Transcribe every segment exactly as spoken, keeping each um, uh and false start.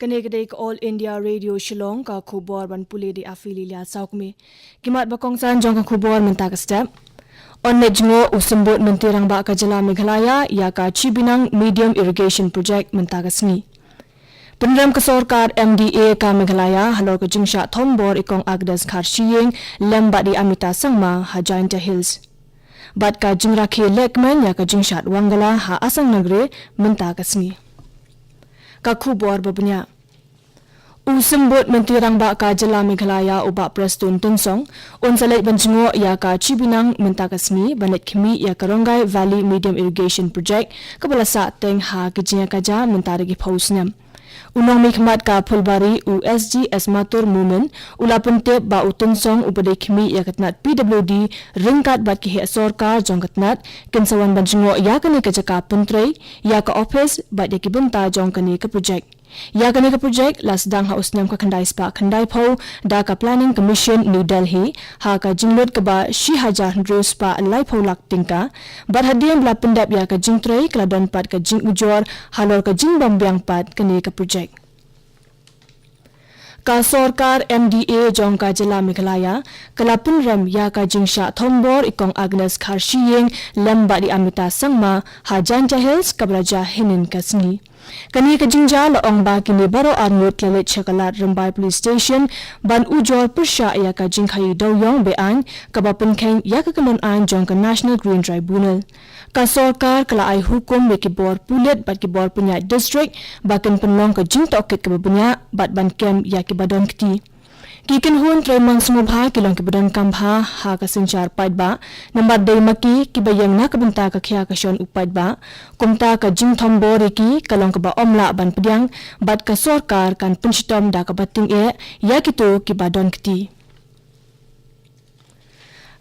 Kane ka dei ka All India Radio Shillong, ka khubor ban pule da i Afililia Saukme. Ki mat ba kongsan jong ka khubor mynta ka step. Yn leit jngoh u Symbud Myntri Rangbah ka jylla Meghalaya ïa ka Chibinang Medium Irrigation Project mynta ka sngi. Pynrem ka sorkar M D A ka Meghalaya halor ka jingshah thombor i Kong Agnes Kharshiing lem bad i Amita Sangma ha Jaintia Hills. Bad ka jingrakhe lehkmen ïa ka jingshad Wangala ha Assang Nagri mynta ka sngi. Ka khubor ba bniah. U Symbud Myntri Rangbah ka jylla Meghalaya u Bah Prestone Tynsong un sa leit ban jngoh ïa ka Chibinang mynta ka sngi ban leit khmih ïa ka Rongai Valley Medium Irrigation Project kaba la sah teng ha ki jingïakajia mynta da ki phew snem. U nongmihkhmat ka Phulbari u S G Esmatur Momin u la pyntip ba u Tynsong uba dei khmih ïa ka tnat P W D ryngkat bad ki heh sorkar jong ka tnat kin sa wan ban jngoh ïa kane ka jaka pyntrei ïa ka ophis bad ïa ki bynta jong kane ka project. Ïa kane ka project la sdang ha u snem ka khyndai spah khyndai phew da ka Planning Commission New Delhi ha ka jinglut kaba shi hajar hynriew spah laiphew lak tyngka. Bad hadien ba la pyndep ïa ka jingtrei ka la don pat ka jingujor halor ka jingbym biang pat kane ka project. Ka sorkar M D A jong ka jylla Meghalaya ka la pynrem ïa ka jingshah thombor i Kong Agnes Kharshiing lem bad i Amita Sangma ha Jaintia Hills kaba la jia hynnin ka sngi. Kane ka jingjia la ong ba kine baroh arngut ki la leit sha ka lad Rymbai Police Station ban ujor pyrshah ïa ka jingkhaïi dewïong be-aiñ kaba pynkheiñ ïa ka kynhun aiñ jong ka National Green Tribunal. Ka sorkar ka la ai hukum ïa ki bor pulit bad ki bor pynïaid district ba kin pynlong ka jingtohkit kaba bniah bad ban kem ïa kiba don kti. Ki kynhun trei mon sngewbha ki long kiba donkam bha ha ka synshar paidbah namar dei ma ki kiba ïeng na ka bynta ka khia ka shon u paidbah. Kumta ka jingthombor ïa ki ka long kaba ym lah ban pdiang bad ka sorkar kan pynshitom da kaba tyngeh ïa kito kiba don kti.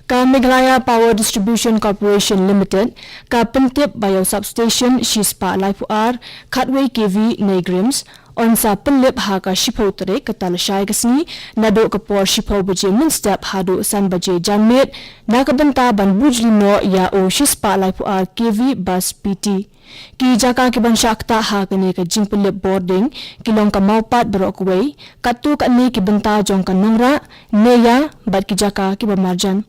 Ka Meghalaya Power Distribution Corporation Limited ka pyntip ba ïa u substation shispah laiphew ar khatwei K V NEIGRIHMS yn sa pynlip ha ka shiphew tarik kata lashai ka sngi naduh ka por shiphew baje mynstep haduh san baje janmiet na ka bynta ban bujli noh ïa u shispah laiphew ar K V bus P T. Ki jaka kiban shah ktah ha kane ka jingpynlip bording ki long ka Mawpat baroh kawei, katto katne ki bynta jong ka Nongrah, Neia bad ki jaka kiba marjan.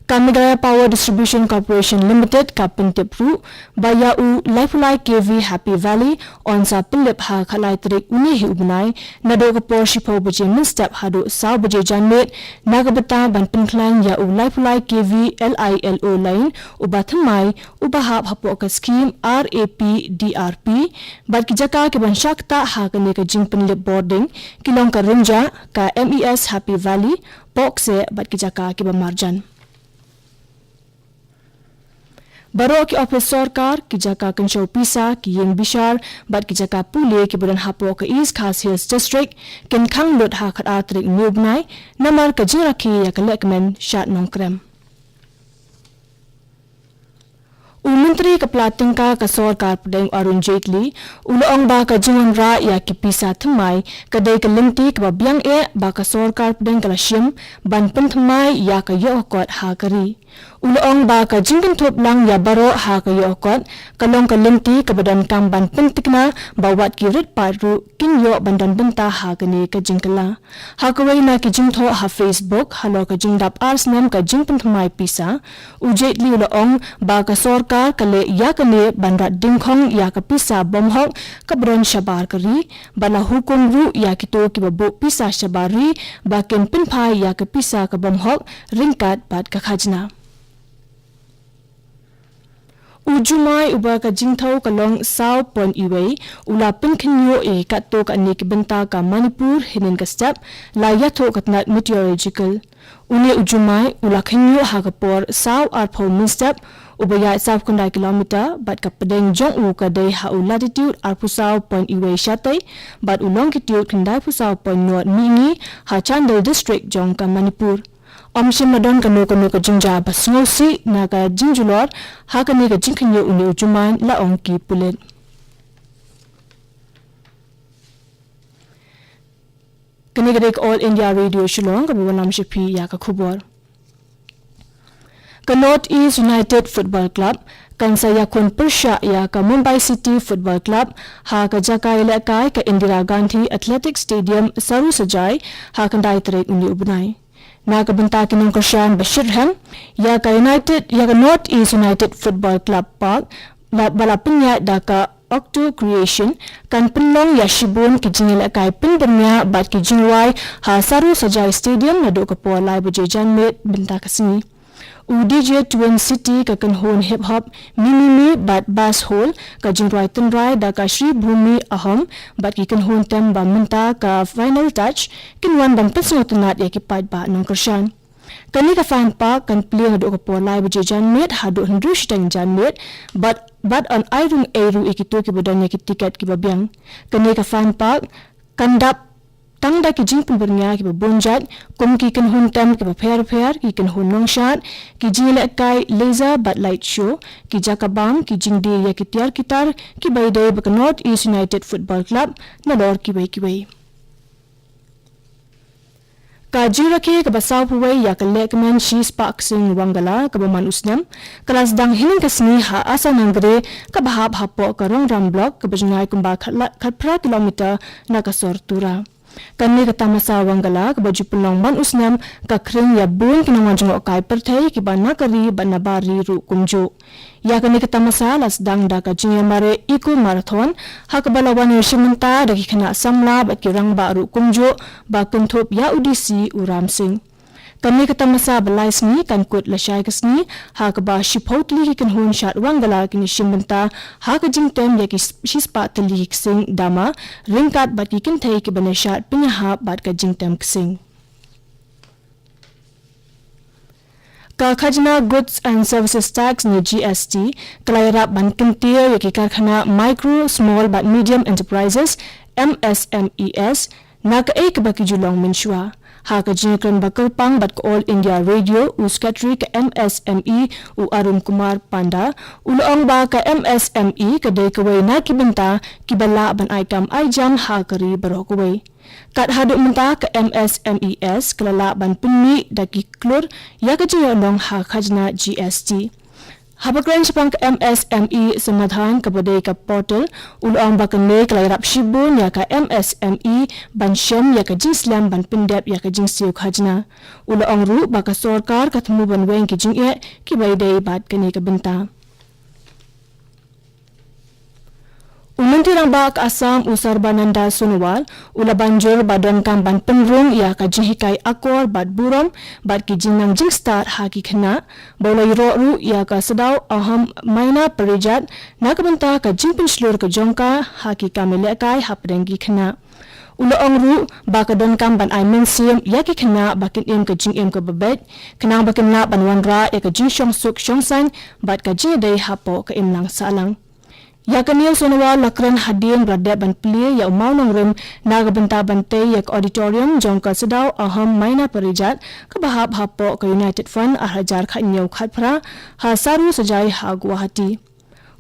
Ka Meghalaya Power Distribution Corporation Limited ka pyntip ruh ba ïa u laiphew lai K V Happy Valley yn sa pynlip ha khatlai tarik une hi u bnai naduh ka por shiphew baje mynstep haduh saw baje janmiet na ka bynta ban pynkhlaiñ ïa u laiphew lai K V L I L O line uba thymmai uba hap hapoh ka skhim R A P D R P bad ki jaka kiban shah ktah ha kane ka jingpynlip bording ki long ka Rynjah, ka M E S Happy Valley, Pohkseh bad ki jaka kiba marjan. Baroh ki ophis sorkar, ki jaka kynshew pisa, ki ïing bishar bad ki jaka pule kiba don hapoh ka East Khasi Hills District kin khang lut ha khatar tarik une u bnai namar ka jingrakhe ïa ka lehkmen shad Nongkrem. U Myntri ka pla tyngka ka sorkar pdeng Arun Jaitley u la ong ba ka jingwanrah ïa ki pisa thymmai ka dei ka lynti kaba biang eh ba ka sorkar pdeng ka la shim ban pynthymmai ïa ka ïoh ka kot ha ka ri. U la ong ba ka jingkynthup lang ïa baroh ha ka ïoh ka kot ka long ka lynti kaba donkam ban pyntikna ba wat ki rit paid ruh kin ïoh ban don bynta ha kane ka jingkylla. Ha kawei na ki jingthoh ha Facebook halor ka jingdap ar snem ka jingpynthymmai pisa, u Jaitley u la ong ba ka sorkar ka leh ïa kane ban rat dyngkhong ïa ka pisa bymhok kaba don shabar ka ri, bad la hukum ruh ïa kito kiba buh pisa shabar ri ba kin pynphai ïa ka pisa ka bymhok ryngkat bad ka khajna. U jumai uba ka jingthaw ka long saw point uwei u la pynkhynñiuh ïa ki katto katne ki bynta ka Manipur hynnin ka step, la ïathuh ka tnat meteorological. Une u jumai u la khynñiuh ha ka por saw arphew mynstep, uba ïaid saw khyndai kilometer bad ka pdeng jong u ka dei ha u latitude arphew saw point uwei shatei bad u longitude khyndaiphew saw point nod mihngi ha Chandel District jong ka Manipur. Ym shym la don kano kano ka jingjia ba sngewsih na ka jingjulor ha kane ka jingkhynñiuh une u jumai, la ong ki pulit. Kane ka dei ka All India Radio Shillong kaba wanlam sha phi ïa ka khubor. Ka North East United Football Club kan sa ïakhun pyrshah ïa ka Mumbai City Football Club ha ka jaka ïalehkai ka Indira Gandhi Athletic Stadium, Sarusajai, ha ka khyndai tarik une u bnai. Na ka bynta ki nongkyrshan ba shitrhem ïa ka United, ïa ka North East United Football Club Park, ba la pynïaid da ka Octo Creation, kan pynlong ïa shibun ki jingïalehkai pynbyrngia bad ki jingrwai ha Sarusajai Stadium naduh ka por lai baje janmiet mynta ka sngi. U D J Twin City, ka kynhun hip hop Mimimi bad Bass Hole, ka jingrwai tynrai da ka Shribhumi Ahom bad ki kynhun tem ba mynta ka Final Touch kin wan ban pynsngewtynnat ïa ki paidbah nongkyrshan. Kane ka Fan Park kan plie naduh ka por lai baje janmiet haduh hynriew shiteng janmiet, bad, bad yn ai rung ei ruh ïa kito kiba don ïa ki tiket kiba biang. Kane ka Fan Park kan dap tang da ki jingpynbyrngia kiba bun jait, kum ki kynhun tem kiba pher pher, ki kynhun nongshad, ki jingïalehkai laser bad light show, ki jaka bam, ki jingdie ïa ki tiar ki tar kiba ïadei bad ka North East United Football Club, nalor kiwei kiwei. Ka jingrakhe kaba sawphew wei ïa ka lehkmen Shispah Ksing Wangala kaba man u snem, ka la sdang hynnin ka sngi ha Asa Nangre kaba hap hapoh ka Rongram Block, kaba jngai kumba khat la-, khatphra kilometer na ka sor Tura. Kane ka tamasa Wangala kaba ju pynlong man u snem ka khring ïa bun ki nongwan jngohkai pyrthei kiba na ka ri bad na bar ri ruh kumjuh. Ïa kane ka tamasa la sdang da ka jingïamareh Eco Marathon, ha kaba la wan ïashim bynta da ki khynnah samla bad ki rangbah ruh kumjuh, ba kynthup ïa u D C u Ram Singh. Kane ka tamasa ba lai sngi kan kut lashai ka sngi, ha kaba shiphew tylli ki kynhun shad Wangala kin ïashim bynta ha ka jingtem ïa ki s-, shispah tylli ki ksing dama, ryngkat bad ki kynthei kiba neh shad pynïahap bad ka jingtem ksing. Ka khajna Goods and Services Tax ne G S T ka la ïarap ban kyntiew ïa ki karkhana Micro, Small bad Medium Enterprises, M S M Es, na kaei kaba ki ju long mynshuwa. Ha ka jingïakren ba kyrpang bad ka All India Radio, u Secretary ka M S M E, u Arun Kumar Panda, u la ong ba ka M S M E ka dei kawei na ki bynta kiba lah ban ai kam ai jam ha ka ri baroh kawei. Kat haduh mynta ka M S M Es ka la lah ban pynmih da ki klur ïa ka jingïohnong ha khajna G S T. Haba kren shaphang ka M S M E Samadhan kaba dei ka portal, u la ong ba kane ka la ïarap shibun ïa ka M S M E ban shem ïa ka jingslem ban pyndep ïa ka jingsiew khajna. U la ong ruh ba ka sorkar ka thmu ban weng ki jingeh kiba ïadei bad kane ka bynta. U Myntri Rangbah ka Assam, u Sarbananda Sonowal, u la ban jur ba donkam ban pynrung ïa ka jinghikai akor bad burom bad ki jingnang jingstad ha ki khynnah, ba u la ïaroh ruh ïa ka Sadao Ahom Maina Parijat na ka bynta ka jingpynshlur ka jong ka ha ki kam ïalehkai hapdeng ki khynnah. U la ong ruh ba ka donkam ban ai mynsiem ïa ki khynnah ba kin im ka jingim kaba beit, khnang ba kin lah ban wanrah ïa ka jingshongsuk shongsaiñ bad ka jingïadei hapoh ka imlang sahlang. Ïa kane u Sonowal u la kren hadien ba la dep ban plie ïa u mawnongrim na ka bynta ban tei ïa ka auditorium jong ka Sadao Ahom Maina Parijat kaba hap hapoh ka United Front ar hajar khatñiew khatphra ha Sarusajai ha Guwahati.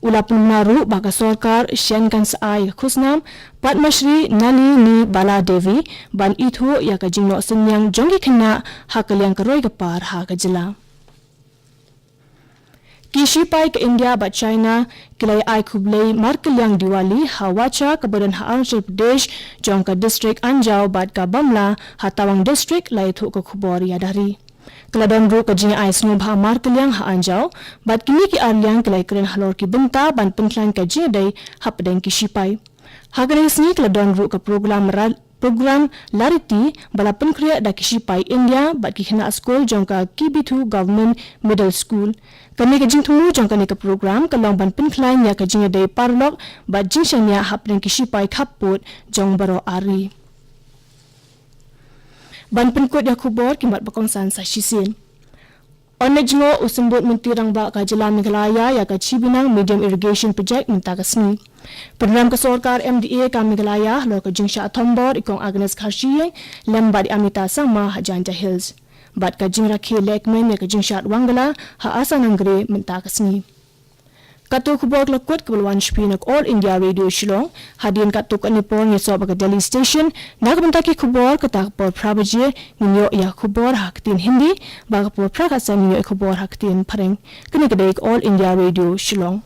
U la pynbna ruh ba ka sorkar shen kan sa ai ïa ka khusnam Padma Shri Nalini Bala Devi ban ithuh ïa ka jingnoh synñiang jong ki khynnah ha ka liang ka roi ka par ha ka jylla. Ki shipai ka India bad China ki la ai khublei markylliang Diwali ha Wachha kaba don ha Arunachal Pradesh jong ka district Anjaw bad ka Bamla ha Tawang district, la ïathuh ka khubor ïa da ri. Ka la don ruh ka jingai sngewbha markylliang ha Anjaw, bad kine ki arliang ki la ïakren halor ki bynta ban pynkhlaiñ ka jingïadei hapdeng ki shipai. Ha kane ka sngi ka la don ruh ka program ra-, program lariti ba la pynkhreh da ki shipai India bad ki khynnah skul jong ka Kibithu Government Middle School. Kane ka jingthmu jong kane ka program ka long ban pynkhlaiñ ïa ka jingïadei paralok bad jingshaniah hapdeng ki shipai khappud jong baroh ar ri. Ban pynkut ïa khubor, ki mat ba kongsan sa shisien. Yn leit jngoh u Symbud Myntri Rangbah ka jylla Meghalaya ïa ka Chibinang Medium Irrigation Project mynta ka sngi. Pynrem ka sorkar M D A ka Meghalaya halor ka jingshah thombor i Kong Agnes Kharshiing lem bad i Amita Sangma ha Jaintia Hills. Bad ka jingrakhe lehkmen ïa ka jingshad Wangala ha Asa Nangre mynta ka sngi. Katto khubor ka la kut kaba la wan sha phi na ka All India Radio Shillong. Hadien katto katne por ngi ïasoh bad ka Delhi Station na ka bynta ki khubor, kata ka por phra baje ngin ïoh ïa ka khubor ha ka ktien Hindi, bad ka por phra khatsan ngin ïoh ïa ka khubor ha ka ktien Phareng. Kane ka dei ka All India Radio Shillong.